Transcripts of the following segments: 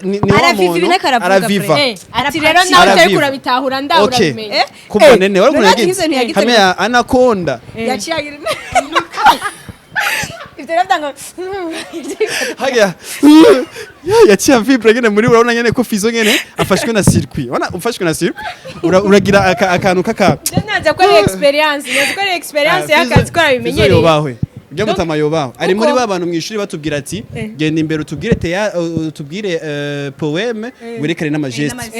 Ni wa Araviva muntu ibintu akaravuga. Araviva. Fred. Ati rero nawe utari Araviva. kurabitahura ndawe Okay. urabimenya. Kumva nene wari none yagize ati ntiyagize hamwe ya anaconda. Yaciye agira ivyo rero vyanga. Haya yaciye avibra nyene muri, urabona nyene ko Fizo nyene afashwe na circuit. Urabona ufashwe na circuit, uragira akantu kaka. Je naza ko ari experience, naza ko ari experience y'akazi ko Fizo arabimenyereye. yobahwe. Ujya mutama yobahwe ari muri Kuko ba bantu mw'ishuri batubwira ati: "Genda imbere utubwire utubwire poème, werekane n'ama gestes."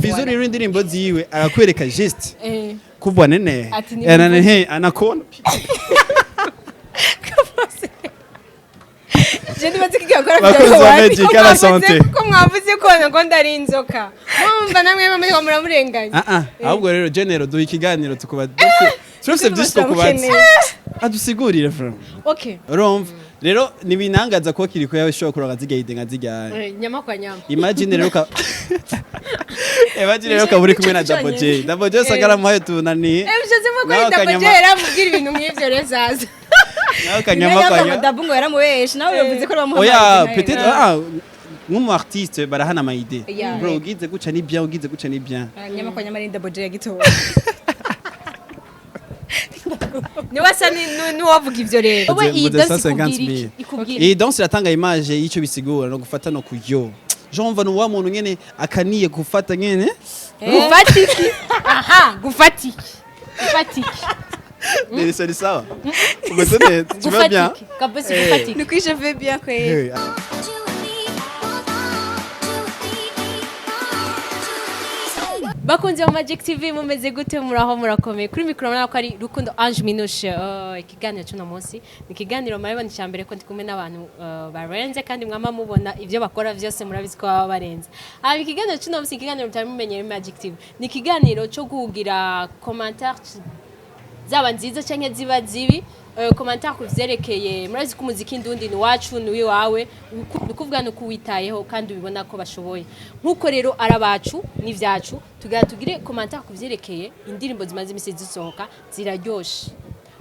Fizo rero indirimbo ziwe arakwereka geste. Kubwa nene Ati ni nene he anaconda. Je ndibaze ko akora. Bakunzi ba Magic, à la santé. Ko mwavuze ko anaconda ari inzoka, mwumva namwe mwe muramurenganya. Ah ah, ahubwo rero genero duha ikiganiro tukuba turafise byinshi twokubaza, adusigurire vraiment. Okay. Urumva rero ntibinangaza kuba Kiriko yawe ishobora kuronka zirya idée nka zirya. Nyama kwa nyama. Imagine rero ukaba uri kumwe na Double J. Double J usanga aramuhaye tunaniye. Bishatse ko Nawe ari Double akanyama J yaramubwira ibintu nk'ivyo rero zaza. Nawe akanyama kanya. Dabu ngo yaramubeshe, nawe yavuze ko bamuhaye. Oya, peut-être nk'umu artiste barahana ama idée. Bro, ugize guca ni bien, ugize guca ni bien. Nyama kwa nyama ni Double J yagitoye. Niwe asa n'uwavuga ivyo rero. Wowe iyi Mvuze danse 150 ikubwira iki? mille. Ikubwira Iyi danse iratanga image y'icyo bisigura no gufata no kuyo. Jean mva ni wa muntu nyene akaniye gufata nyene. Gufata iki? Aha, gufata iki? Gufata iki? Ni sawa, umeze neza, tu vas Gufata bien? iki kabisa? Gufata iki? Ni kwishe vais bien kweli. Bakunzi ba Magic TV, mumeze gute? Muraho, murakomeye? Kuri mikoro murabona ko ari Rukundo Ange Minouche. Ikiganiro cy'uno munsi ni ikiganiro murabibona icya mbere ko ndi kumwe n'abantu barenze, kandi mwama mubona ibyo bakora byose, murabizi ko baba barenze. Haba ikiganiro cy'uno munsi, ikiganiro mutari mumenyereye muri Magic TV, ni ikiganiro cyo kugira commentaire zaba nziza canke ziba zibi, commentaire ku vyerekeye. Murazi ko umuziki ndundi ni wacu, ni uwiwawe, ni ukuvuga ni ukuwitayeho kandi ubibona ko bashoboye. Nk'uko rero ari abacu n'ivyacu, tugira tugire commentaire ku vyerekeye indirimbo zimaze imisi zisohoka, ziraryoshe,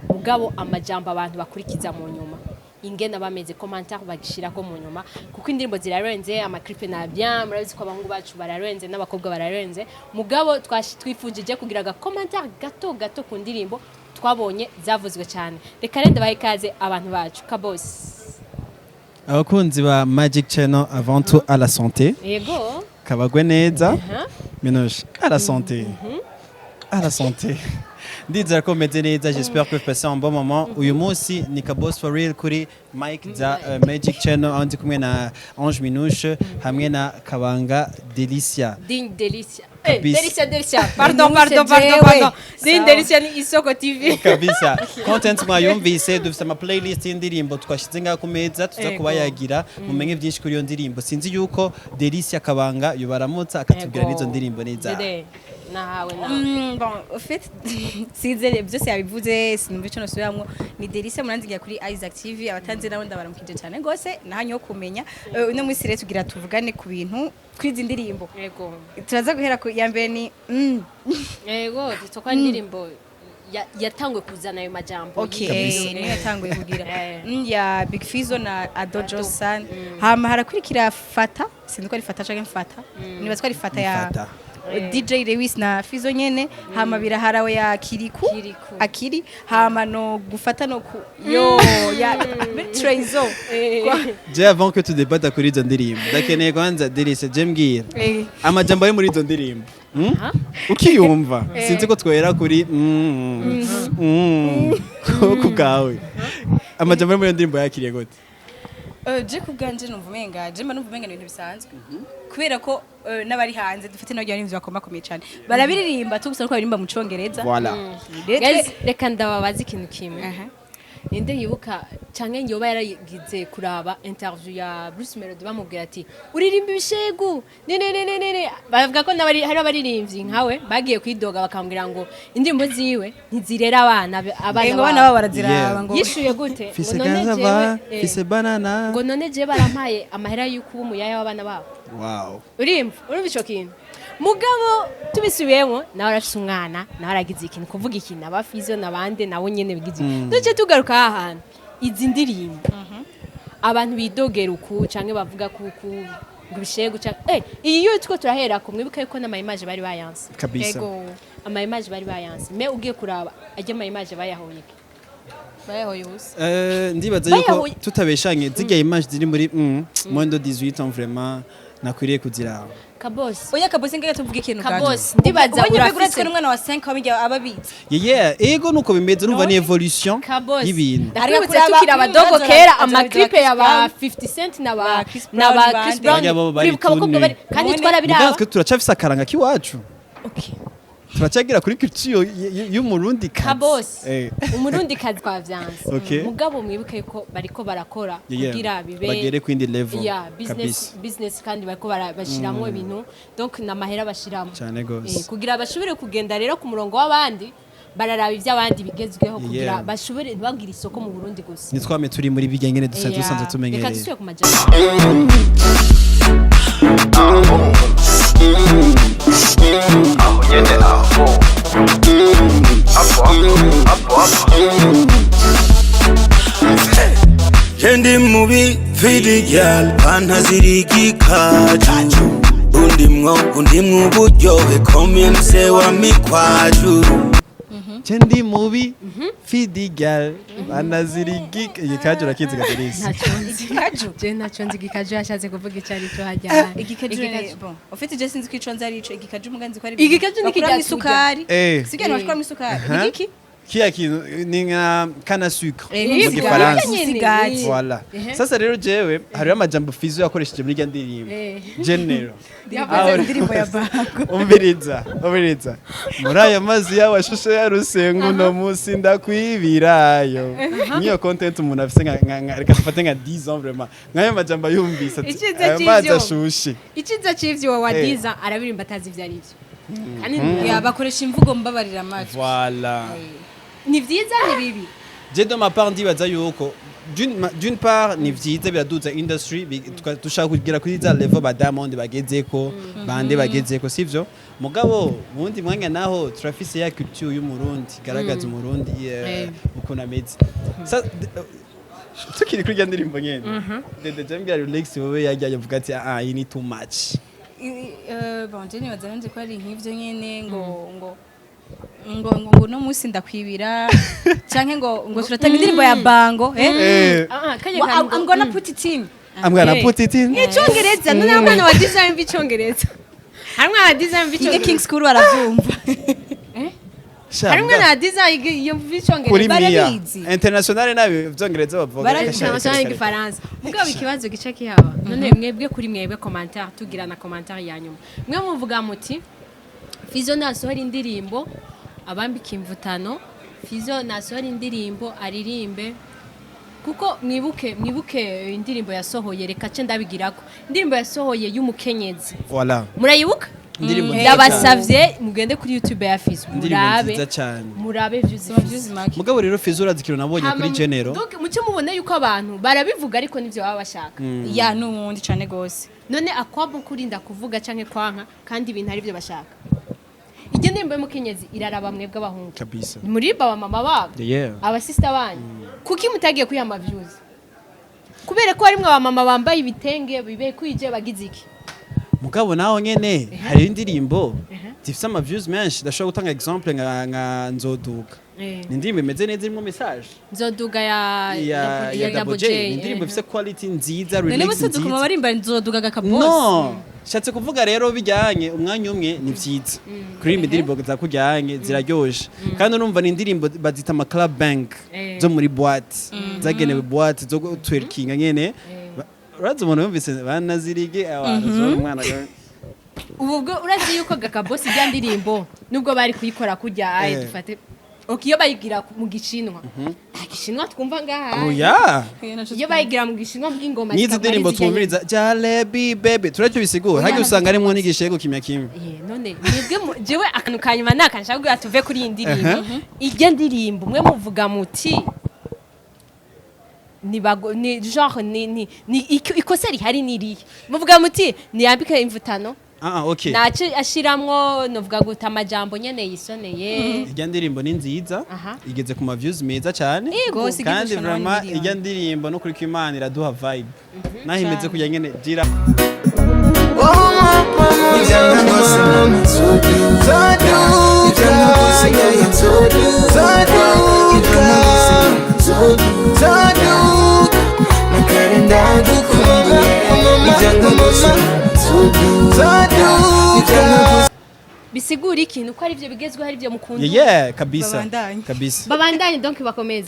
mugabo amajambo abantu bakurikiza mu nyuma ingena bameze, commentaire bagishirako mu nyuma, kuko indirimbo zirarenze, ama clip na bien. Murabizi ko abahungu bacu bararenze n'abakobwa bararenze, mugabo twifujije kugira aga commentaire gato gato ku ndirimbo twabonye zavuzwe cyane. Reka rende bahe ikaze abantu bacu, Kabosi. Abakunzi ba Magic Channel, avant tout à la santé. Yego. Kabagwe neza. Minoche, à la santé, à la santé. Ndizera ko meze neza, j'espère que vous passez un bon moment. Uyu munsi ni Kabos for real kuri mic za Magic Channel, aho ndi kumwe na Ange Minouche hamwe na Kabanga Delicia. Ding Delicia. Eh, Kabisa. Delicia, Delicia, pardon, pardon, pardon. Jewe. Pardon, Ding Sawa. Delicia ni Isoko TV. Kabisa, content mwayumvise. Dufite ama playlist y'indirimbo twashize ngaha ku meza, tuza kubayagira mumenye byinshi kuri iyo ndirimbo. Sinzi yuko Delicia Kabanga yobaramutsa akatubwira n'izo ndirimbo neza. Dede, nahawe nawe. Bon, au fait, sinze byose yabivuze, sinumva ico nosubiramwo. Ni Delicia, muranzigira kuri Isaac TV. Abatanze nabo ndabaramukije cyane gose nahanyo yo kumenya. Uno munsi rero tugira tuvugane ku bintu kuri izi ndirimbo. Turaza guhera ku ya mbere ni. Yego, zitokwa indirimbo yatanguye kuzana ayo majambo. Okay, niyo yatanguye kugira ya Big Fizzo na Ado Josan. Hama harakurikira Fata, sinzi ko ari Fata canke Mfata, nibaza ko ari Fata ya Fata. DJ Lewis na Fizzo nyene. Hama Biraharawe ya Kiriku. Kiriku. Akiri. Hama no gufata no ku yo ya Trezo. Je, avant que tu débattes kuri izo ndirimbo, ndakeneye kwanza Delicia, je mbwira amajambo ari muri izo ndirimbo. Ukiyumva, sinzi ko twera kuri ku bwawe, amajambo ari muri iyo ndirimbo yakiriye gute? Je ku bwanje numva umenga, je mba numva umenga ni ibintu bisanzwe, kubera ko n'abari hanze dufite n'abarya n'ibintu bakomakomeye cyane barabiririmba tu, gusa nuko baririmba mu Congereza. Voilà. Rero Guys, reka ndababaza ikintu kimwe. Aha. Ninde yibuka canke yoba yaragize kuraba interview ya Bruce Melody, bamubwira ati: "Uririmba ibishegu ne ne ne ne ne ne"? Bavuga ko n'abari hari abaririmbyi nkawe bagiye kwidoga, bakambwira ngo indirimbo ziwe ntizirera abana abana Eh, ngo abana babo. babo baraziraba. Ngo Yishuye gute? Fise Ngo none gaza jewe, ba fise banana. Ngo none jewe barampaye amahera y'uko uba umuyaya w'abana babo. Wow. Urumva ico kintu? Mugabo tubisubiyemo, nawe arafise umwana, nawe aragize ikintu kuvuga ikintu, aba Fizzo nabande nabo nyene bigize. Duce tugaruka aha hantu, izi ndirimbo abantu bidogera uku canke bavuga kuku. Ngo bishiye guca iyo two turahera ku mwibuke yuko n'ama image bari bayanse. Kabisa. Ego. Ama image bari bayanse, mais ugiye kuraba ajya ama image bayahoye iki? Bayahoye ubusa. Ndibaza yuko tutabeshanye, zirya image ziri muri moins de 18 ans, vraiment nakwiriye kuziraba. Kabos. Oya Kabose, ngaye tuvuge ikintu gato. Kabose, ndibaza Ubonye mbega urafise- uretse n'umwana wa 5 wabijya ababizi. Yeah, ego nuko bimeze, urumva ni evolution Kabose. y'ibintu. Ndakwibutse Hariya tukiri kuraba- abadogo kera, ama clip ya ba 50 Cent na ba Ba Chris na Brown ba bande. Chris Brown. Bajya bo bari Uribuka abakobwa tune. bari kandi None- twarabiraba. Mugabo twe turacafise akaranga k'iwacu. Okay. Turacyagira kuri culture y'umurundi kazi. Kabose. Umurundi kazi twavyanse. Mugabo mwibuke ko bariko barakora kugira bibe bagere kwindi level. Yeah, business. Kabisa. Business, kandi bariko bashiramwo ibintu, donc namahera bashiramo. Cyane gose. Kugira bashobore kugenda rero ku murongo w'abandi, bararaba ivy'abandi bigezweho kugira bashobore ntibagire isoko mu Burundi gusa. Nitwame turi muri bijya ngene dusa dusanzwe Reka tumenyereye. dusubire ku majambo. Aho nyene, aho apo apo apo. Je ndi mubi fidi girl, pantazirigikaju, undimwo undimwo uburyohe komye mse wa mikwaju. Je ndi mubi fidi girl banazirigika, igikaju urakizi gaterisi? Igikaju. Je ntacyo nzi. Igikaju yashatse kuvuga icyo ari cyo hajya? Igikaju bon. En fait je sinzi ko ico nzi ari ico igikaju, muganzi ko ari Igikaju ni bakuramo kirya. Isukari. Sibyo, bakuramo isukari. Aha. Ni iki? Kiya kintu ni nka canne à sucre mu Yego, gifaransa. Musigati. Voilà. Sasa rero jewe hariho amajambo Fizo yakoresheje muri rya ndirimbo General. Yakoze indirimbo ya Bango. Umviriza, umviriza. Muri ayo mazi yawe ashushe ya rusengo, uno munsi ndakwibirayo. Niyo content umuntu afise reka dufate nka 10 ans, vraiment nk'ayo majambo ayumvise ati Iciza ayo mazi c'ivyo. ashushe. Iciza c'ivyo wa Diza arabirimba atazi ivyo ari byo kandi. Ya, bakoresha imvugo mbabarira amatwi. Voilà. Ni vyiza, ni bibi? Je de ma part ndibaza yuko d'une part ni vyiza, biraduza industry, dushaka kugera kuri za level ba Diamond bagezeko, bande bagezeko, sivyo? Mugabo mu wundi mwanya naho turafise ya culture y'umurundi garagaza umurundi ukuntu ameze. Tukiri kuri rya ndirimbo nyene, Dede jambwira Relax, wowe yajya avuga ati ah, iyi ni too much. Bon, je nibaza nanje ko ari nk'ivyo nyene, ngo no munsi ndakwibira, canke ngo turatanga indirimbo ya Bango. Ah, kanya Ngo, kantu I'm gonna put it in. I'm gonna Eh. put it in. Icyongereza none umwana wa Diza yumva icyongereza? Hari umwana wa Diza yumva Ige icyongereza? King School baravyumva. Sha, Hari umwana wa Diza yumva kuri icyongereza? Mia Barabizi. international nabi vyongereza bavuga. Barabizi. Reka sha, reka, International. reka. Igifaransa. Mugabo ikibazo gice kihaba none, mwebwe kuri mwebwe, commentaire tugira na commentaire ya nyuma, mwe muvuga muti Fizo nasohora indirimbo abambika imvutano, Fizo nasohora indirimbo aririmbe, kuko mwibuke indirimbo yasohoye, reka ce ndabigirako, indirimbo yasohoye y'umukenyezi. Voilà. Murayibuka? Indirimbo nziza cyane. Ndabasavye mugende kuri YouTube ya Fizo, Indirimbo murabe nziza cyane. murabe views. Views make. Mugabo rero Fizo urazi ikintu nabonye kuri General? Donc mucyo mubona yuko abantu barabivuga ariko nivyo baba bashaka. Ya, n'ubundi cane gose. None akwabo kurinda kuvuga canke kwanka kandi ibintu ari byo bashaka? Iryo ndirimbo y'umukenyezi iraraba mwebwe abahungu. Kabisa. Muri ba mama babo, abasista banyu, kuki mutagiye kwiha ama views? Kubera ko harimwo abamama bambaye ibitenge bibe kwije bagize iki? Mugabo naho nyene hari indirimbo zifise ama views menshi. Ndashobora gutanga example nka Nzoduga. Ni indirimbo imeze neza, irimo message. Nzoduga ya Ya Double J, ni indirimbo ifise quality nziza, None relax bose dukuma nziza. barimba Nzoduga gakabosi. No, shatse kuvuga rero bijyanye umwanya umwe ni vyiza kuririmba indirimbo za kujyanye ziraryoshe, kandi urumva ni indirimbo bazita ama club bank zo muri boîte, zagenewe boîte zo twerkinga nyene. Urazi umuntu yumvise banazirige abantu umwana. Ubu bwo urazi yuko gakabosi ijya ndirimbo nubwo bari kuyikora kujya aye, dufate ok, iyo bayigira mu gishinwa, nta gishinwa twumva ngaha. Oya. Iyo bayigira mu gishinwa bw'ingoma N'izi zikaba ari ndirimbo zijyanye- twumviriza jalebi bebe turacyo bisigura, hajya usanga harimwo n'igishego kimya kimwe. None mwebwe jewe akantu ka nyuma naka nshaka kugira tuve kuri iyi ndirimbo, iryo ndirimbo mwe muvuga muti ni bago ni genre ni ikosa rihari ni irihe? Muvuga muti niyambike imvutano? Ah, okay. Nace ashiramwo novuga guta amajambo nyene yisoneye. Irya ndirimbo ni nziza. Igeze ku ma views meza cyane. Gose, igeze kandi gushika na vraiment 1 million. irya ndirimbo no kuri ko Imana iraduha vibe naho imeze kujya nyene gira. Nibyanga rwose mama, nzoduga. Nibyanga rwose, yeah, nzoduga. Nibyanga rwose mama, nzoduga. Nakare ndagukumbuye. Nibyanga rwose mama, nzoduga. Nibyanga rwose. Bisigura ikintu ko ari byo bigezweho, ari byo mukunda. Yeah, kabisa. Babandanye. Kabisa. Babandanye, donc bakomeze.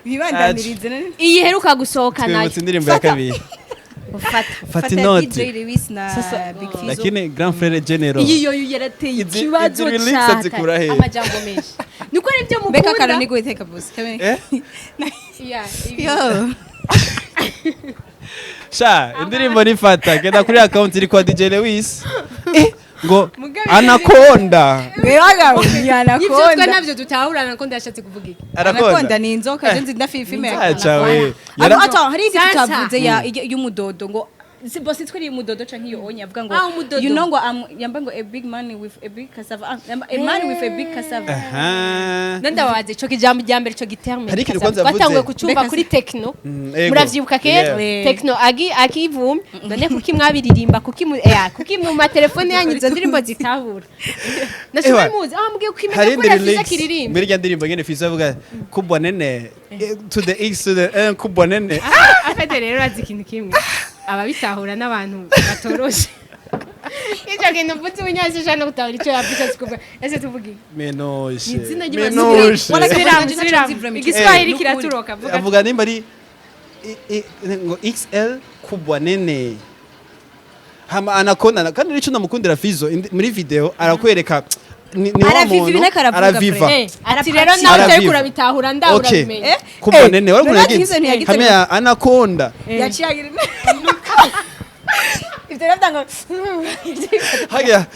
Bibandanirize none. Iyi heruka gusohoka nayo. Twibutse indirimbo ya kabiri. Fata. Fata DJ inoti. Lewis na Big Fizzo. Lakini grand frère general. Iyi yo yarateye ikibazo Izi lyrics cyane. azikura he? Amajambo menshi, niko ari byo Beka mukunda. karoni guteka bose. Eh? Yeah, ibi- Yo. Sha, indirimbo nifata, genda kuri account iri kwa DJ Lewis. Eh, ngo Mugabe. Anaconda. Wewaga Ibyo twe anaconda. nabyo tutahura. Anaconda yashatse kuvuga iki? Anaconda ni inzoka, je nzi ndafi filme ya Acha we. Ato hari indi Sasa. tutavuze ya y'umudodo, ngo si bosi twari umudodo canke iyo onya avuga ngo Ah, umudodo. you know, ngo yamba ngo a big man with a big cassava, ah, yamba a man with a big cassava. Aha. Nandababaze ico kijambo rya mbere, ico giterme. Hari ikintu kwanza yavuze. Twatanguye kucumva Mbega kuri Tekno. Ego. Muravyibuka kera? Yeah. Tekno agi akivumbi. None kuki mwabiririmba, kuki mu kuki mu matelefone yanyu izo ndirimbo zitabura? Nashobora Ewa. muzi ah mugiye kwimenya Hari ko indi yafize lyrics akiririmba. muri rya ndirimbo nyene Fizzo avuga kubwa nene, to the x to the n kubwa nene. Afite rero urazi ikintu kimwe, ababitahura n'abantu batoroshe. Icyo kintu mvutse ubunyasi no gutahura icyo yavuze kuvuga, ese tuvuge iki? Menoshe. Ni izina Menoshe. Subiramo, Subiramo. subiramo. Igiswahili kiraturoka, vuga. Avuga nimba ari ngo XL kubwa nene hama anaconda. Kandi nico ndamukundira Fizzo, muri video arakwereka ni wa Araviva muntu ibintu ariko aravuga. araviva. Fred. Ati rero nawe utari Araviva. kurabitahura ndawe Okay. urabimenya. Kubwa Eh, nene wari none ukuntu Fizzo ntiyagize. hamwe ya anaconda. Yaciye agira ivyo navyo ngo Hajya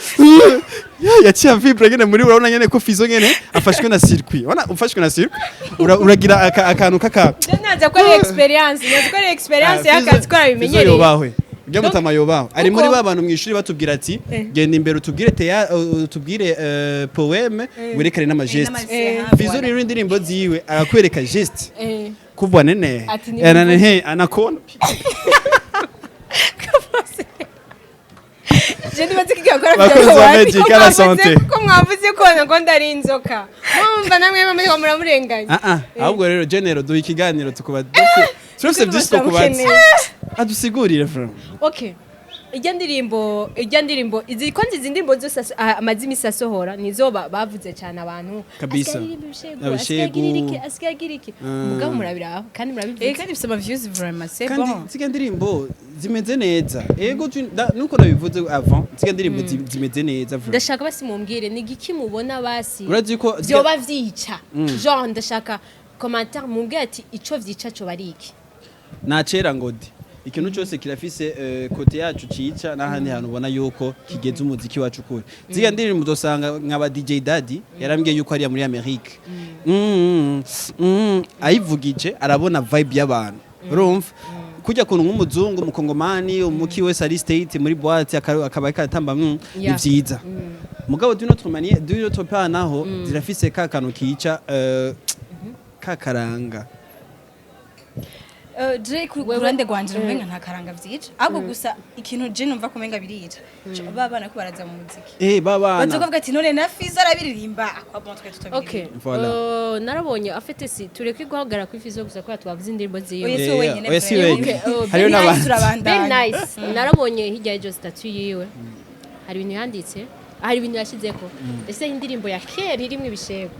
yaciye vibre nyene muri, urabona nyene ko Fizzo nyene afashwe na circuit. Urabona ufashwe na circuit, uragira akantu kaka. Je naza ko ari experience, naza ko ari experience y'akazi ko Fizzo arabimenyereye. yobahwe. Ibyo mutama yobahwe ari muri Kuko- ba bantu mw'ishuri batubwira ati genda imbere utubwire teya, utubwire poème, werekane n'amageste. Fizzo rero indirimbo ziwe arakwereka geste. Kubwa nene. Ati ni He anaconda. Je ndibaze kigiye gukora. Bakunzi ba Magic à la santé. Ko mwavuze ko anaconda ari inzoka, mwumva namwe muriko muramurenganya. Ah ah, ahubwo rero general duha ikiganiro, tukuba turafise byinshi two kubaza, adusigurire vraiment. Okay, ijya ndirimbo izi ko nzi ndirimbo zose amaze imisi asohora nizo bavuze cyane abantu. Kabisa. Asigaye aririmba ibishegu, Ibishegu. asigaye agira iki, asigaye agira iki. Mugabo murabiraho kandi murabivuze. Eh, kandi bifite ama views vraiment, c'est Kandi bon. zirya ndirimbo zimeze neza, ego, nuko nabivuze avant, zirya ndirimbo zimeze neza vraiment. Ndashaka basi mumbwire ni igiki mubona basi Urazi ko vyoba vyica. Genre ndashaka commentaire, mumbwire ati ico vyica co bari iki. Nacera ngo di ikintu cyose kirafise côté yacu cica n'ahandi hantu ubona yuko kigeze umuziki wacu kure. Ziriya ndirimbo uzosanga nk'aba DJ Daddy yarambwiye yuko ariya muri Amerique, ayivugije arabona vibe y'abantu. Urumva kujya kuntu nk'umuzungu, umukongomani, umuki wese ari state muri boîte akaba ariko aratamba, ni vyiza. Mugabo d'une autre manière, d'une autre part naho zirafise ka kantu kica ka karanga. Je ku ruhande rwanje umenga nta karanga vyica, ahubwo gusa ikintu je numva kumenga birica, ba bana ko baraza mu muziki Babana bazokuvuga ati none na Fizzo arabiririmba, akwa bon twe Okay. tutabiririmba. Voilà. Narabonye afite si tureke guhagarara kuri Fizzo gusa kubera twavuze indirimbo ziwe. Oya, si wenyine. Oya, si Frère. wenyine. Okay, oh, Hariho Very nice, n'abandi. turabandanya. Very nice. Narabonye hirya y'ejo statut yiwe hari ibintu yanditse, hari ibintu yashizeko, ese indirimbo ya kera irimwo ibishego,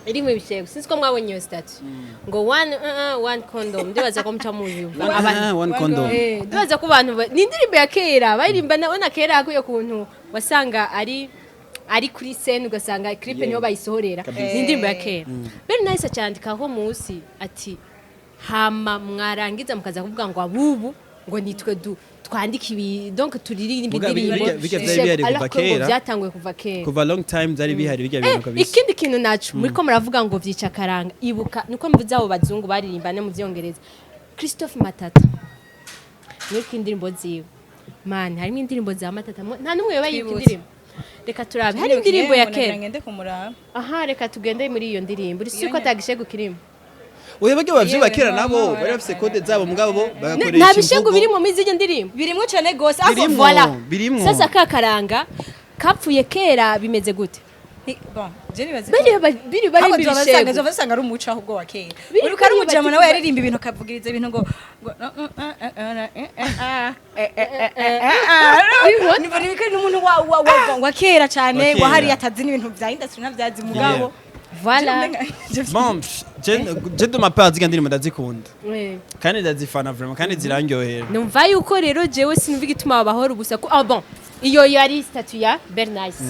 irimwo ibishego. Sinzi ko mwabonye iyo statut ngo one one condom. Ndibaza ko muca muyumva. Ah, one condom. Ndibaza ko abantu ni indirimbo ya kera baririmba na kera hakuye kuntu wasanga ari kuri scène, ugasanga clip niho bayisohorera. Kabisa. Ni indirimbo ya kera. Very nice acyandikaho munsi ati hama mwarangiza mukaza kuvuga ngo abubu ngo nitwe du twandika ibi, donc turirimba Muga indirimbo. bijya vyari bihari kuva Alors ko ngo kera. byatanguye kuva kera. Kuva long time byari bihari bijya bintu kabisa. Ikindi kintu naco muriko muravuga ngo vyica karanga, ibuka niko mvuze abo bazungu baririmba no mu vyongereza. Christophe Matata, mwibuka indirimbo ziwe man, harimo indirimbo za Matata, nta n'umwe yoba yibuka Twibutse. indirimbo. Reka turabe, hari indirimbo ya kera. Ngende kumuraba. Aha, reka tugende muri iyo ndirimbo uri ko nyene. atagishegu kirimo. Oya, bajya bavyiba Yewe, kera mama, nabo we. bari bafise code zabo, mugabo bo bagakoresha Nta bishegu imvugo. biri mu mizi y'indirimbo. Birimwo cane gose. Ako Birimwo, Voilà. birimwo. Sasa ka karanga kapfuye kera bimeze gute? Bon, je nibaze ko Bari biri bari ahubwo tuzobasanga ibishegu. tuzobasanga ari umuco ahubwo wa kera. Biri Uri ko ari kuri umujama bati- nawe yaririmba ibintu, akavugiriza ibintu ngo ni n'umuntu wa kera cyane. Wa kera. Wahari atazi n'ibintu bya industry, ntabyazi mugabo. Voilà. Bon, pff, je de ma part zirya ndirimbo ndazikunda kandi ndazifana vraiment kandi zirandyohera. Numva yuko rero jewe sinumva igituma babahora ubusa ko, ah bon, iyo yari statut ya Bernice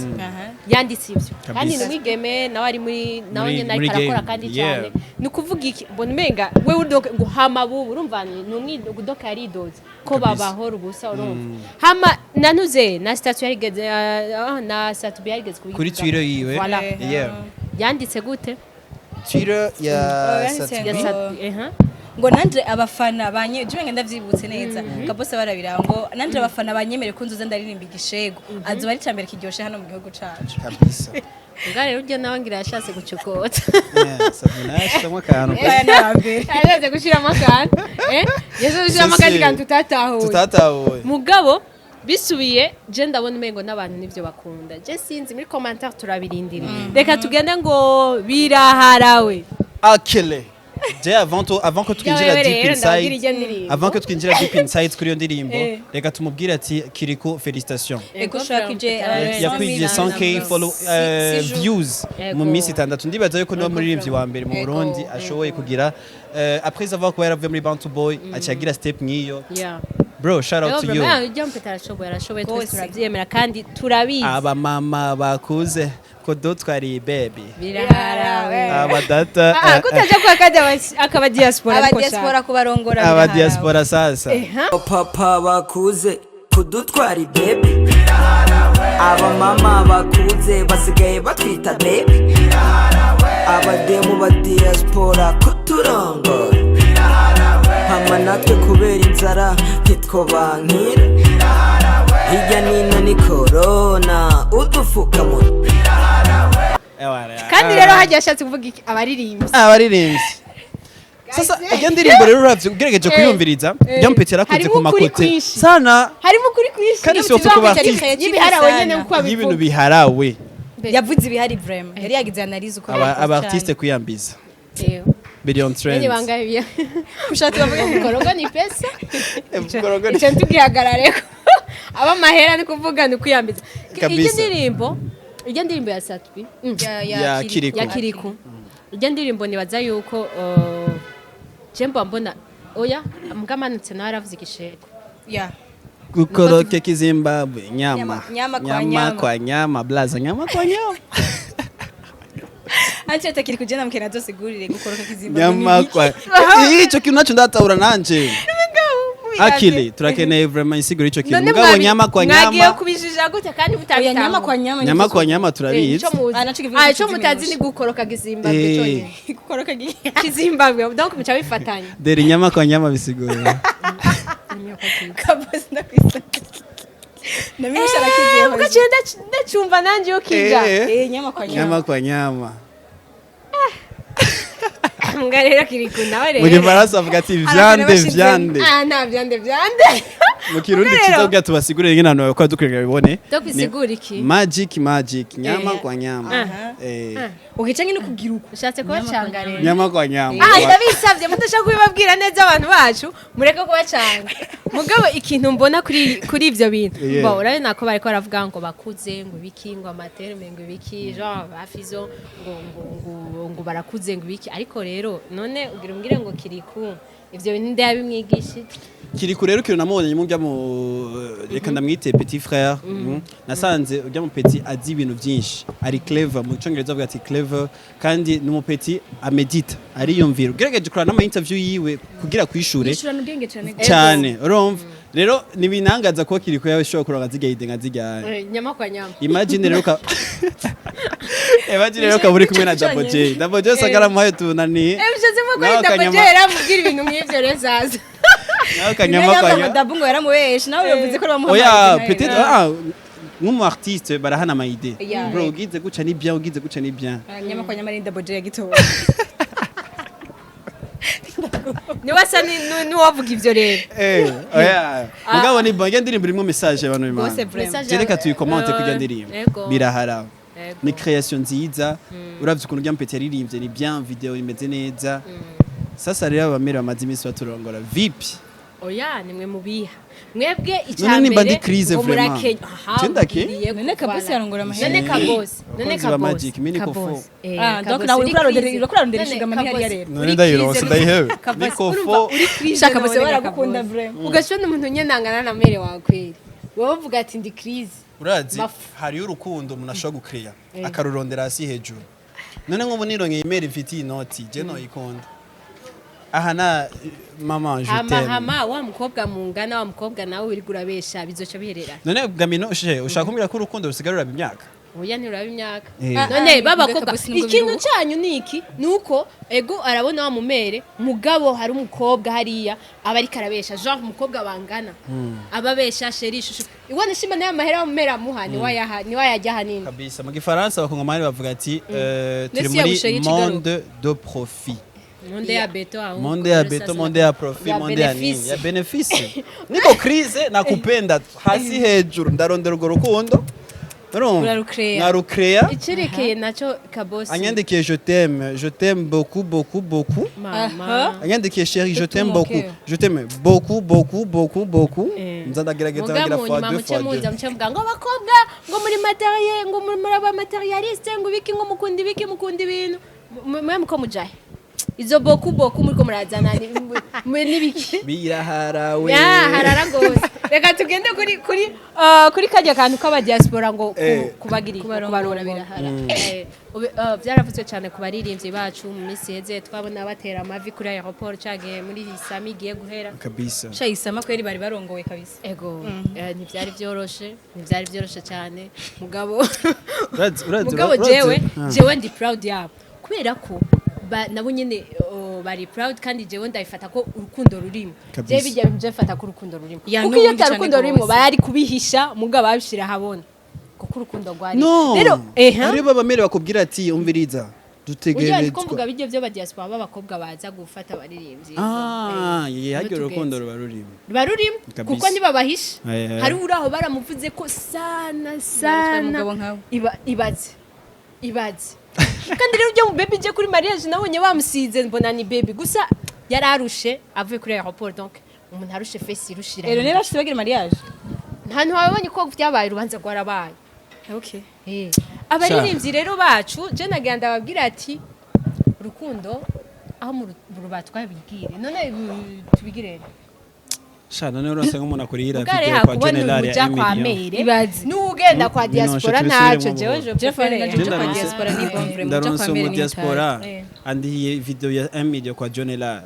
yanditse ivyo kandi Kabisa. ni umwigeme nawe ari muri nawe nyene Muri ariko arakora game. kandi cyane. Ni ukuvuga iki? Mbona umenga wewe udoka ngo hama bubu, urumva ni umwidoka yaridoze ko Kabisa. babahora ubusa, urumva hama nanuze na statut yarigeze, na statut yarigeze kubivuga Kuri Twitter yiwe. Voilà. Yeah. Yanditse gute? Twitter ya Oh, yanditse Sat-B. Ya ngo- Sat-B, eh. Ngo nanje abafana banye je ngo ndavyibutse neza kabose barabira ngo nanje abafana banyemere ko nzoza ndaririmba igishego, azoba ari cambere kiryoshe hano mu gihugu cacu. Kabisa. Ubwa rero uryo nawe ngira yashatse gucokota. Yeah, Sabina yashizemo akantu. Aya ni aya mbere. Yashatse gushiramo akantu, eh, yashatse gushiramo akandi kantu tutatahuye. Tutatahuye. Mugabo bisubiye, je ndabona umengo n'abantu nivyo bakunda. Je sinzi, muri commentaire turabirindira. Reka tugende ngo biraharawe. Akele je avant tout, avant que twinjira Yawe deep rero, ndababwira inside, iryo ndirimbo. avant que twinjira deep inside kuri iyo ndirimbo, reka tumubwire ati Kiriko, félicitations. Ego, shaka ije Yakwigiye 100K follow, views mu minsi 6. Ndibaza yuko niwe muririmbyi wa mbere mu Burundi ashoboye kugira, après avoir kuba yaravuye muri Bantu Boy, aciye step nk'iyo. Bro, shout out to you. Ujya mpeta arashoboye, arashoboye twese Rwose. turabyemera kandi turabizi. Aba mama bakuze ko dutwariye baby. Biraharawe. Aba data. Ah, kutaja kwa kandi akaba diaspora Aba ariko diaspora kubarongora. Aba diaspora sasa. Papa bakuze kudutwara ibebi, abamama bakuze basigaye batwita baby, abademu ba diaspora kuturongora, hama natwe kubera inzara ntitwobankira hirya nino ni korona udufukamunwa. Kandi rero hagiye ashatse kuvuga iki? Abaririmbyi. Abaririmbyi sasa, iyo ndirimbo rero uravye ugerageje kuyumviriza, Jampeti yarakoze Harimo ku ukuri makote kwinshi. sana. Harimo ukuri kwinshi. Kandi si ku artiste. Y'ibiharawe nyene uko Y'ibintu abivuga. biharawe. Yavuze ibihari vraiment, yari yagize analyse uko Aba artiste kwiyambiza biri on trend. Nyene bangahe biya? Ushatse bavuga. Mukorogo ni pesa. Mukorogo ni- Icyo tugihagarareko aba mahera ni kuvuga ni kwiyambiza. Kabisa. Iryo ndirimbo ya Sat-B, Ya Kirikou. Ya Kirikou, iryo ndirimbo nibaza yuko je mba mbona oya mbwamanutse nawe aravuze igishego. Ya. Gukoroke kizimbabwe nyama. Nyama kwa nyama nyama. Kwa nyama blaza, nyama kwa nyama. Anje takiri kugenda mukena azosigurire gukoroka kizimba. Nyama kwa ico kintu naco ndatahura nanje. Akili turakeneye vraiment insiguro ico kintu, None mugabo nyama kwa mwagiye nyama. kubijija gute kandi Oya, mutabitanga? nyama kwa nyama. Nyama kwa nyama turabizi. Ico muzi. Ah, naco kivuga Ah, ico ko mutazi ni gukoroka kizimbabwe cyonyine. Gukoroka Kizimbabwe, donc muca bifatanya. Deri, nyama kwa nyama bisigura Kabose ndakwisa namenyesha arakiziye. Mugaciye ndacumva nanje yo kija. Nyama kwa nyama. Nyama kwa nyama. Mbwa rero Kirikou nawe Mu rero. gifaransa avuga ati viande bashize- viande. Ah, nta vyande vyande. Mu kirundi Rero- ciza kugira tubasigurire ngene abantu bakora dukurikira bibone. Donc bisigura iki? Magic magic, nyama kwa nyama. Ugica nyine kugira uko. Ushatse kubacanga rero. Nyama kwa nyama. Ah, ndabisabye mudashaka kubibabwira neza abantu bacu, mureke kubacanga. Mugabo ikintu mbona kuri ivyo bintu, bo urabona ko bariko baravuga ngo bakuze, ngo ibiki, ngo amaterme, ngo ibiki, genre bafizo ngo barakuze, ngo ibiki. Ariko rero none ugira umbwire ngo Kirikou ivyo bintu nde yabimwigishije? Kirikou rero kintu namubonye mujya mu, reka ndamwite petit frère, nasanze ujya mu petit azi ibintu byinshi, ari clever, mu cyongereza avuga ati clever, kandi ni umu petit amedita, ariyumvira. Ugerageje kuraba n'ama interview yiwe kugira kwishure Yishurana ubwenge cyane. Cyane. Urumva rero nibinangaza kuba Kirikou yawe ishobora kuronka zirya idée nka zirya. Nyama kwa nyama. Imagine rero ukaba uri kumwe na Double J, Double J usanga aramuhaye utunani. Ushatse ko Nawe ari akanyama- Double J yaramubwira ibintu nk'ivyo rero sasa. Nawe akanyama kwa nyama. Dabu ngo yaramubeshe nawe, yavuze ko bamuhamagaye. Oya, peut-être, ah, nk'umu artiste barahana ama idée. Bro, ugize guca ni bien, ugize guca ni bien. Nyama kwa nyama ni Double J yagitowe. Niwe asa n'uwavuga ivyo rero. Eh, oya. Mugabo ni bon, ndirimbo irimo message abantu b'Imana. Gose vraiment. Message Je reka tuyicommente kurya eh, ndirimbo. Ego. Birahara. Ego. Ni création nziza. Uravye ukuntu rya mpete yaririmbye, ni bien, video imeze neza. Sasa rero abamere bamaze iminsi baturongora vipi? Oya, nimwe mubiha mwebwe. None nimba ndi Icyambere crise ngo vraiment. murakenya. Aha, Je ndake? ugiriye None kubara. Kabosi yarongora amahera. None Kabosi, none Abakunzi ba Kabosi. Magic, mimi niko Kabosi. fo. Eh, Ah, donc Kabosi, nawe uri uriko urarondera, crise. uriko urarondera None ishuga mami hariya Kabosi, rero. None uri ndayironse, crise, ndayihebe. Kabosi, Niko urumva fo. uri crise. Shaka Kabosi None baragukunda Kabosi. vraiment. Ugashobora umuntu nyene angana na mere wawe kweri, wowe uvuga ati ndi crise. Urazi Mafu. hariyo urukundo umuntu ashobora gucreya akarurondera hasi hejuru. None nk'ubu nironkeye email mfitiye inoti, je noyikunda aha na mama je Hama t'aime. hama wa mukobwa mungana, wa mukobwa nawe uri urabesha, bizoca biherera. None gamino she ushaka kumbwira ko urukundo rusigaye ruraba imyaka? Oya, ntiruraba imyaka. Eh. None Ah, babakobwa, Kabosi nubwo ikintu biruhu. cyanyu ni iki? Nuko ego arabona wa mumere, mugabo hari umukobwa hariya aba ariko arabesha, genre umukobwa bangana ababesha chéri, chouchou, iwana shima nayo amahera wa mumere amuha niwayaha niwayajya hanini. Kabisa, mu gifaransa abakongomani bavuga ati turi Nesi yagusha muri y'ikigaruka. monde de profit. Monde ya beto aho. Monde ya beto, monde ya profit, Ya monde ya nini, bénéfice. ya bénéfice. Niko crise, nakupenda hasi hejuru, ndarondera urwo rukundo. Urumva? Urarucrea. Nkarucrea. Icerekeye nacyo Kabosi. Anyandikiye je t'aime, je t'aime beaucoup, beaucoup, beaucoup. Mama. Anyandikiye chéri, je De tout t'aime mon beaucoup. cœur. Je t'aime beaucoup, beaucoup, beaucoup, beaucoup. Eh. Nza ndagerageza Muga ngira mu fois nyuma deux muce fois muza deux. muce muvuga ngo abakobwa ngo muri matériel, ngo muri aba matérialiste, ngo ibiki, ngo mukunda ibiki, mukunda ibintu. Mwe muko mujahe izo boku boku muriko murazana n'ibiki? Biraharawe. Ya harara gose. Reka tugende kuri kajya kantu k'aba diaspora ngo kubagirira Kubarongora. Kubarongora birahara. Byaravuzwe cyane ku baririmbyi bacu mu minsi iheze, twabona batera amavi kuri aéroport cagiye muri sami igiye guhera. Kabisa. Sha isama kweri bari barongowe kabisa. Ego, ntibyari byoroshe, ntibyari byoroshe cyane, mugabo Urazi urazi mugabo urazi. jewe Ah. jewe ndi proud yabo kubera ko nabo nyene, oh, bari proud, kandi jewe ndabifata ko urukundo rurimo. Kabisa. Jewe bijya bintu mfata ko urukundo rurimo, Ya, kuko iyo n'ubundi ata rukundo cane rurimo gose. bari kubihisha, mugabo babishira ahabona kuko urukundo rwari No. rero eha. Hariho babamere bakubwira ati umviriza Ujya ndiko mvuga dutegerezwa. bijya byo ba diaspora b'abakobwa baza gufata abaririmbyi. Ah, ye haryo Nibo urukundo tugeze. ruba rurimo. Ruba rurimo. Kabisa. Kuko ntibabahisha. Eh, eh. Hari uraho baramuvuze ko sana sana. Umugabo nkawe. Ibaze ibaze kandi rero ujya mu baby je kuri mariage nabonye bamusize, mbona ni baby gusa yari arushe avuye kuri aéroport, donc umuntu arushe face irushira. Rero niba bashitse bagira mariage. Nta ntiwabonye ko byabaye, urubanza rwarabaye. Okay. Abaririmbyi rero bacu, je nagira ndababwira ati urukundo aho mu rubatwaye bigire none tubigire. Sha none uronse nk'umuntu akurihira Mugare video kwa hakubona General ya uja kwa million. mere Ibaze. n'ugenda kwa diaspora Minoshe, ntaco tubisubiremo jewe buhoro. je Jeff préfère. na Je Uja kwa ndaronse- diaspora ni bon vraiment, uja ndaronse kwa mere umu ni diaspora hatari. Eh. andihiye video ya 1 million kwa John Lar,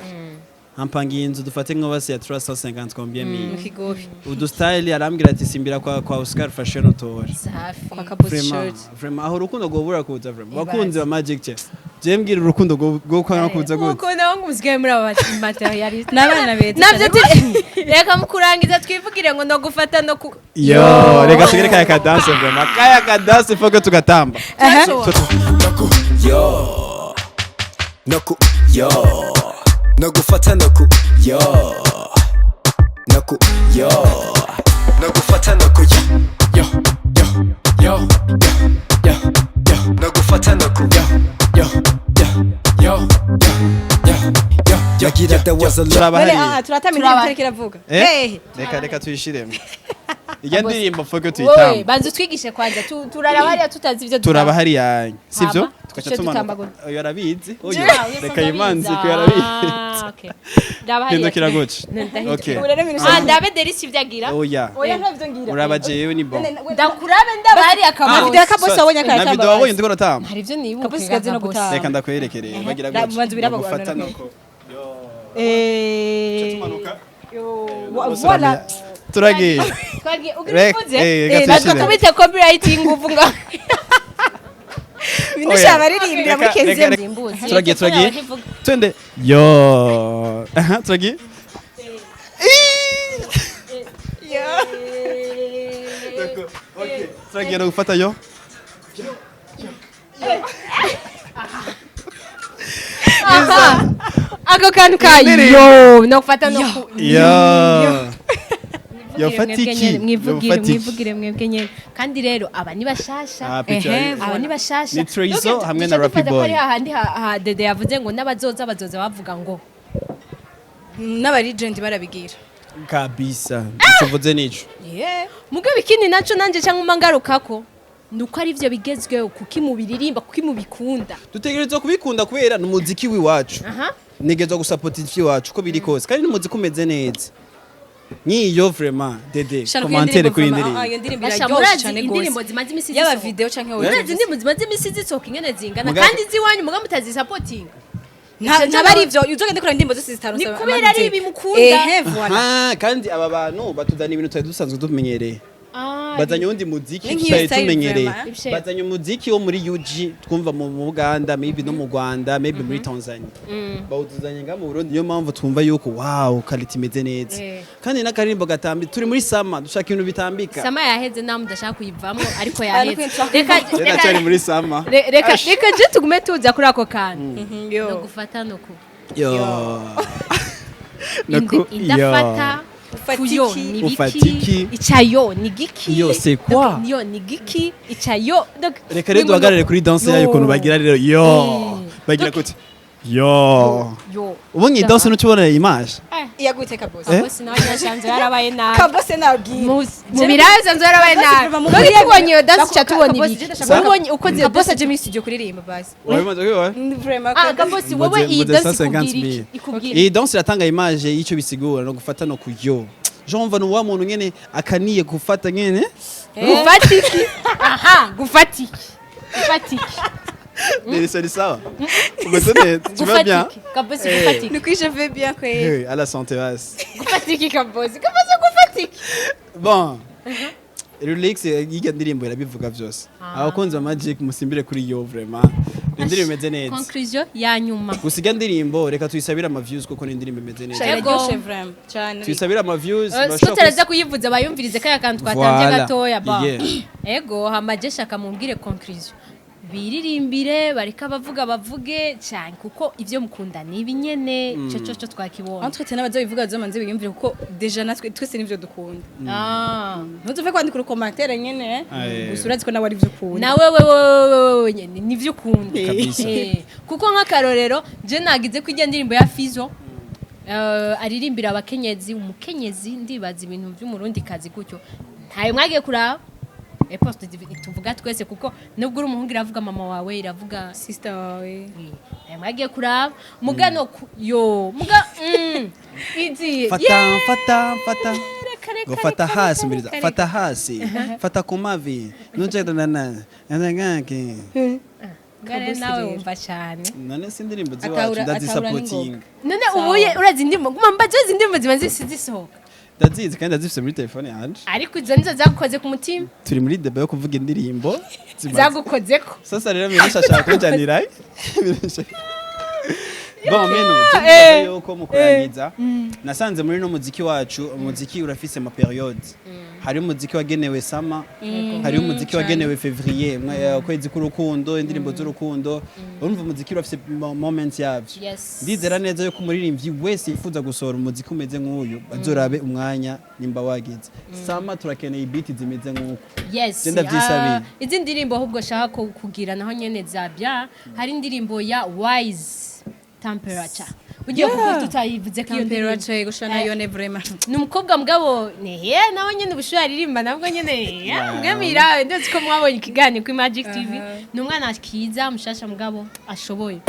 ampangiye inzu dufate nko basi ya 350 combien Mu mille, kigobe. udu style arambwira ati simbira kwa Oscar Fashion utore. Safi. Kwa Kabosi Vraiment, shirt. vraiment aho urukundo rwobura kuza, vraiment bakunzi ba Magic che je mbwira urukundo rwo kwanga kuza gute? Uko nawe ngo musigaye muri aba matérialiste. N'abana beza navyo cyane. Reka mukurangiza twivugire ngo no gufata no ku Yo, reka tugere kaya ka dance, vraiment kaya ka dance faut que tugatamba. Naku yo, naku yo, nagufata naku yo, naku yo, nagufata naku yo yo yo yo yo yo yo, nagufata naku yo yo yo yo yo yo yo. Yagira there was a love. Turaba None hariya. ah, turatama indirimbo itariko iravuga. Eh? Hehe. Reka tuyishiremo ijya ndirimbo faut que Wowe tuyitamba. banza utwigishe kwanza, turaraba hariya tutazi ivyo. Turaba hariya, sivyo? Hama, Tugaca tuce tumanuka. dutambagura. Oyo arabizi, oyo Jewe, reka yimanzi ko yarabizi. Ah, okay. Raba hariya. Hindukira gutya. Ndahindukira. Okay. Ubu rero ibintu Ah, ndabe Delisi ivyo agira. Oya. Oya, ntavyo ngira. Uraba jewe ni bon. Ndakurabe ndaba hariya Ah, Kabosi. video ya Kabosi wabonye Na akayatamba. video wabonye ndiko natamba. Hari ivyo nibuka. Kabosi kazi no gutamba. Reka ndakwerekereye bagira Ra- gutya. banza biraba Bagufata abantu. nuko Eh. tumanuka. Voilà. Turagiye. Twagiye ugira uvuze. Eh, reka Natwe tuyishire. kubita copyright inguvu nga. Bintu abaririmbira muri Reka- Kenziyo. reka- Turagiye, turagiye, twende. Yo, aha turagiye. Okay, turagiye no gufata yo. Ako kantu ka yo no gufata no ku Yo. Yofata Mwebwe iki? nyene, mwivugire. Yofata iki? Mwivugire mwebwe nyene. Kandi rero aba ni bashasha. Ah, picture. Ehe, Aba ni bashasha. Ni Trezo Donc, hamwe duca na Rappy dufata ko Boy. ari hahandi ha Dede yavuze ngo n'abazoza bazoza bavuga ngo N'aba legend barabigira. Kabisa, tuvuze nico. Yeah. Mugabo ikindi naco nanje cyangwa umangarukako nuko ari ivyo bigezweho, kuki mubiririmba, kuki mubikunda? Dutegerezwa kubikunda kubera ni umuziki w'iwacu. Aha. Nigezwa gusapota ivy'iwacu uko biri kose, kandi n'umuziki umeze neza nk'iyo. Vraiment, Dede, Shana, commentaire kuri iyi Ah, iyo ndirimbo. ndirimbo Basha, iraryoshe murazi cyane indirimbo gose. zimaze imisi Yaba zisohoka. video canke Murazi audio. indirimbo zimaze imisi zisohoka ingene zingana, Muga- kandi z'iwanyu muga mutazisapotinga. Ntaba ari ivyo, uzogende kureba indirimbo zose zitanu. Ni kubera ari ibi mukunda. Ehe, voilà. Aha, kandi aba bantu batuzana ibintu tutari dusanzwe tumenyereye. Bazanye uwundi muziki Ni nk'iyo tutari style tumenyereye. vraiment. Ibishe. Bazanye umuziki wo muri UG twumva mu Buganda, maybe no mu Rwanda, maybe muri Tanzania, bawutuzanye nga mu Burundi. Niyo mpamvu twumva yuko wow, quality imeze neza. Kandi n'akaririmbo gatambi, turi muri summer, dushaka ibintu bitambika. Summer yaheze, nawe mudashaka kuyivamo, ariko Ah, yaheze. nuko Reka Je ndacyari muri summer. reka je tugume tuza kuri ako kantu Yo. no gufata no ku Yo. Naku- Indafata. Ufata Kuyo iki? ni Ufata biki? iki? Icayo ni giki? Yo, c'est quoi? Donc, yo ni giki icayo? Donc, Reka rero ni duhagarare kuri danse yayo, Yo. ukuntu bagira rero. Yo, bagira gute? Yo. Yo. Ubundi iyi danse ntucubona image. Iyagute, Kabose? Eh? Kabose nawe nyashanze yarabaye nabi. Kabose nabwira. Mu biraza nzo yarabaye nabi. None tubonye iyo danse, ca tubona ibiki? Ubonye uko ziyo Kabose danse aje muri studio kuririmba basi. Wabimaze kubibona? Vraiment. Ah, Kabose, wowe iyi Mvuze danse 150 ikubwira iki? mille. Ikubwira Iyi danse iratanga image y'icyo bisigura no gufata no kuyo. Jean mva ni wa muntu nyene akaniye gufata nyene. Gufata iki? Aha, gufata iki? Gufata iki? Nelson, ni sawa, umeze neza, tu vas Gufata bien? iki, Kabose? Gufata iki? Ni je vais bien kweli. Hey, à la santé basi. Gufata iki, Kabose? Kabose, gufata iki? Bon, Relax, yiga ndirimbo irabivuga byose. Abakunzi ba Magic musimbire kuri yo, vraiment indirimbo imeze neza. Conclusion ya nyuma. Gusa ijya ndirimbo reka tuyisabire ama views, kuko ni indirimbo imeze neza. Yego. Iraryoshe vraiment cyane. Tuyisabire ama views. Siko turaza kuyivuza, bayumvirize kaya kantu twatambye Voilà. gatoya ba. Yeah. Ego, hamaje shaka mumbwire conclusion, biririmbire, bareka abavuga bavuge cyane, kuko ivyo mukunda ni ibinyene ico cyo twakibonye. Entre temps n'abazobivuga bazomanze biyumvire, kuko déjà natwe twese nivyo dukunda. Ntuzuve kwandika urukomantere nyene. Aye. Gusa urazi ko nawe ari byo ukunda. Nawe wewe nyene nivyo ukunda. Kabisa. Kuko nk'akarorero je nagize ko ijya ndirimbo ya Fizo, aririmbira abakenyezi, umukenyezi, ndibaza ibintu by'umurundi kazi gutyo ntayo mwagiye kuraba. Eposte tuvuga twese, kuko nubwo uri umuhungu iravuga mama wawe, iravuga sister wawe. Ntayo mwagiye kuraba mugano yo muga izi Fata. Yeah, Fata, fata. Reka, reka, Ngo fata reka, hasi reka, mbiriza. reka, Fata hasi, fata ku mavi nunjedanana ngake. Ngare nawe wumva cyane. None si indirimbo z'iwacu? Atahura. Ndazisapotinga. None ubuye urazi indirimbo guma mbaje, izi ndirimbo ziba zisohoka? Ndazizi kandi ndazifise muri telefone yanje. Ariko izo nizo zagukoze ku mutima? Turi muri débat yo kuvuga indirimbo zimaze. Zagukozeko. Sasa rero Minusha ashaka kunjanira. Bon, meno je yuko mu kurangiza nasanze muri no muziki wacu, umuziki urafise ama période. Hari umuziki wagenewe summer, hari umuziki wagenewe février, ukwezi k'urukundo, indirimbo z'urukundo. Urumva umuziki urafise moments yavyo. Ndizera neza yuko umuririmbyi wese yifuza gusohora umuziki umeze nk'uyu azorabe umwanya nimba wageze summer, turakeneye beat zimeze nk'uko. Je ndavyisabiye. Ah, izi ndirimbo ahubwo shaka kugira naho nyene za bya, hari indirimbo ya Wise Temperature ugiye kuko tutayivuze ko iyo ndirimbo Temperature gushana yo ne vraiment. Ni umukobwa mugabo nehe nawe nyene ubushuhe aririmba nabwo nyene mwemira, ndetse ko mwabonye ikiganiro kuri Magic TV, ni umwana kiza mushasha mugabo ashoboye.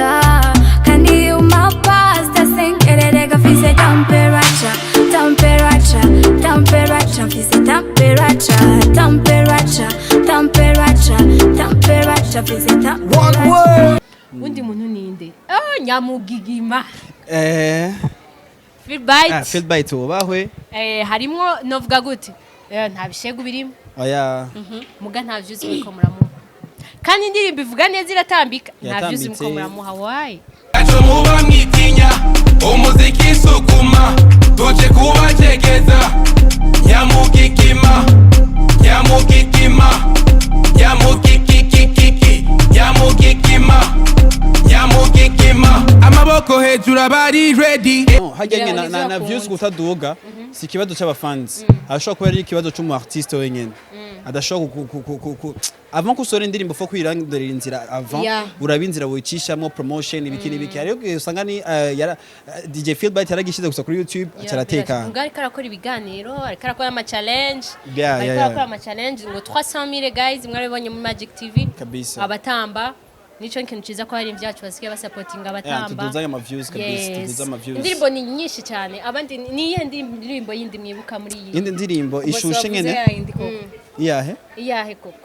Kandi you my pasta sengererega mfise temperature, temperature, temperature, mfise temperature, temperature, temperature, temperature, mfise temperature. Undi muntu ninde? Oh, Nyamugigima. Philbite. Ah, Philbite wubahwe. Harimwo novuga gute? Nta bishegu birimo. Oya. Muga nta vyuzi muriko muramuha, kandi indirimbo ivuga neza, iratambika, nta vyuzi Yatambitse. muriko muramuha, wayi? Ntacyo muba mwitinya, umuziki sukuma, tuje kubacegeza. Nyamugigima, nyamugigima, nyamugigigigigi, nyamugigima, nyamugigima, amaboko. Amaboko hejuru abari ready. No, harya Kugira nyene ngo na nivyo views kutaduga si ikibazo c'abafans, ashobora kuba ari ikibazo c'umu artiste wenyene adashobora avant ko usohora indirimbo, faut kwirandirira inzira avant. Uraba inzira wicishamo promotion, ibiki n'ibiki. Hariyo igihe usanga ni DJ Philbert yaragishize gusa kuri YouTube, aca aratekana. Ubwo ariko arakora ibiganiro, ariko arakora ama challenge, ariko arakora ama challenge ngo 300,000. Guys, mwarabibonye muri Magic TV. Kabisa. Abatamba, nico kintu ciza ko hari byacu basigaye basapotinga abatamba. Tuduza ama views kabisa. Yes. Tuduza ama views. Indirimbo ni nyinshi cyane. Abandi, ni iyihe ndirimbo yindi mwibuka muri iyi? Indi ndirimbo ishushe nyene. Yayindi koko. Iyahe? Iyahe koko?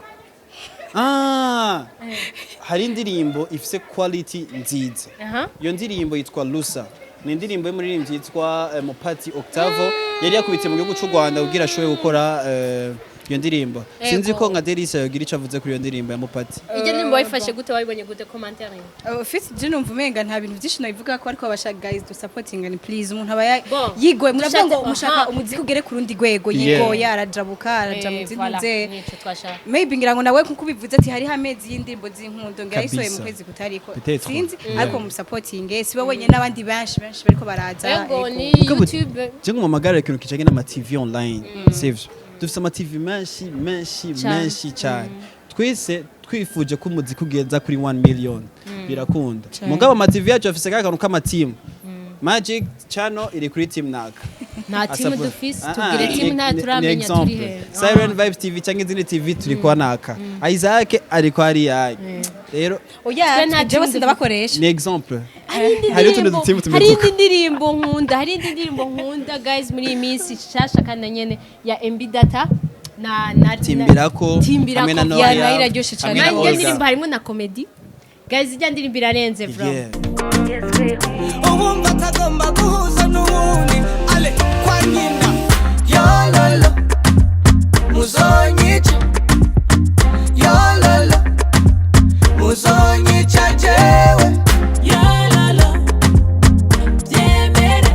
Ah, hari indirimbo ifise quality nziza. Iyo ndirimbo yitwa Lusa, ni indirimbo y'umuririmbyi yitwa Mupati Octavo, yari yakubitse mu gihugu cy'u Rwanda kugira ashobore gukora iyo ndirimbo. Sinzi ko nka Delisa yogira icyo avuze kuri iyo ndirimbo ya Mupati. Iyo ndirimbo wayifashe gute? Wayibonye gute? Commentaire. Ufite je numva umenga nta bintu byinshi nabivuga ko, ariko abashaka, guys, du supporting and please, umuntu aba Bon. yigoye, muravuga ngo mushaka umuziki ugere ku rundi rwego, yigoye, arajabuka, araja mu zindi Voilà, nze nico twashaka. Maybe ngira ngo nawe nkuko ubivuze ati hariho amezi y'indirimbo z'inkundo, ngira yayisohoye mu Kabisa. kwezi kutariko. Peut-être. Sinzi, ariko mu supporting si we wenyine, n'abandi benshi benshi bariko baraza. Ego, ni Mugabo, YouTube. je ngumamagara ikintu kijanye n'ama TV online, sivyo? Dufise ama TV menshi menshi. Cane. Menshi cyane. Twese twifuje ko umuziki ugeza kuri 1 million, birakunda. Mugabo ama TV yacu afise ka kantu k'ama team. Magic Channel iri kuri team naka. Nta team dufise. Tubwire team, nta Ni turamenya turi example. he. Siren Vibes TV cyangwa izindi TV turi kwa naka, Isaac ari kwa ariya rero. Oya. Twe nta Jewe team. sindabakoresha. Ni example. Hari indi Hari utundi ndirimbo, dutimu tumeze hari uko. indi ndirimbo nkunda, hari indi ndirimbo nkunda, guys, muri iyi minsi shasha kandi na nyene ya MB Data na Timbirako. Timbirako. Hamwe na Ya, Noria, nayo iraryoshe cane. hamwe na Nanjye Olga. ndirimbo harimo na comedy, guys, ijya ndirimbo irarenze bro. Ubumva atagomba guhuza n'uwundi ale kwa nyina yololo muzonyica, yololo muzonyica jewe Yalala, byemere.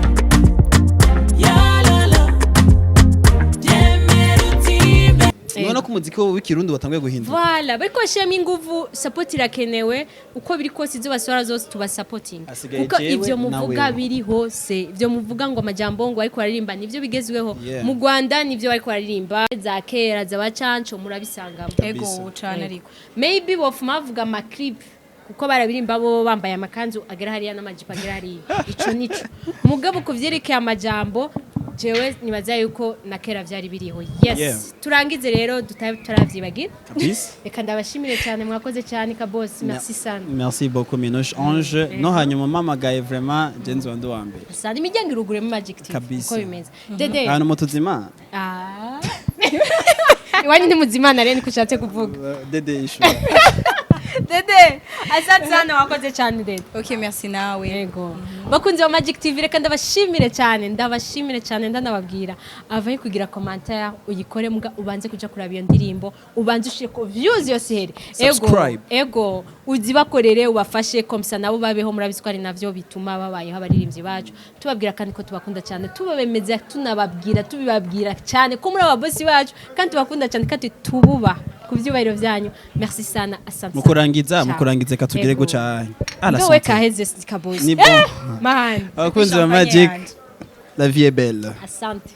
Yalala, byemere utimbe. Nubona ko umuziki w'ikirundi watanguye guhinduka. Voilà, bariko bashyiramo inguvu, support irakenewe. Uko biri kose, ibyo basohora zose tubasapotinga. Hasigaye Kuko jewe ivyo na muvuga wewe. biri hose, ivyo muvuga ngo amajambo ngo ariko baririmba nivyo bigezweho. Mu Rwanda nivyo bariko baririmba za kera z'abacanco, murabisangamo. Ego cane, ariko Maybe bofuma bavuga amaclip, kuko barabirimba bo bambaye amakanzu agera hariya n'amajipo agera hariya, ico nico. Mugabo ku vyerekeye amajambo, jewe nibaza yuko na kera vyari biriho, yes. Turangize rero, tutaravyibagira. Kabisa. Reka ndabashimire cyane, mwakoze cyane. Kabosi, merci sana. Merci beaucoup, Minoche Ange. No hanyuma mpamagaye, vraiment je nzoba ndi uwa mbere. Sana, imiryango irugure muri Magic TV. Kabisa. Uko bimeze, Dede? Ahantu mutuzima. Ah. Iwanyu ni muzimana rero, niko ushatse kuvuga. Dede ishura. Dede, asante sana, wakoze cyane, Dede. Okay, merci nawe. Yego. Bakunzi ba Magic TV, reka ndabashimire cyane, ndabashimire cyane, ndanababwira avaye kugira commentaire uyikore, muga ubanze kuja kuraba iyo ndirimbo, ubanze ushire ko views yose here. Ego, Subscribe. ego, uzibakorere, ubafashe comme ça nabo babeho. Murabizi ko ari navyo bituma babayeho abaririmbyi bacu. Tubabwira kandi ko tubakunda cyane, tubabemeza, tunababwira, tubibabwira cyane ko muri ababosi bacu kandi tubakunda cyane kandi tububa ku byubahiro byanyu. Merci sana, asante. Mu kurangiza, mu Ciao. kurangiza, reka tugire Ego. guca à la Ndo we santé. kaheze, Kabosi. Ni bon. Man. Abakunzi ba Champagne Magic, yanje. la vie est belle. Asante.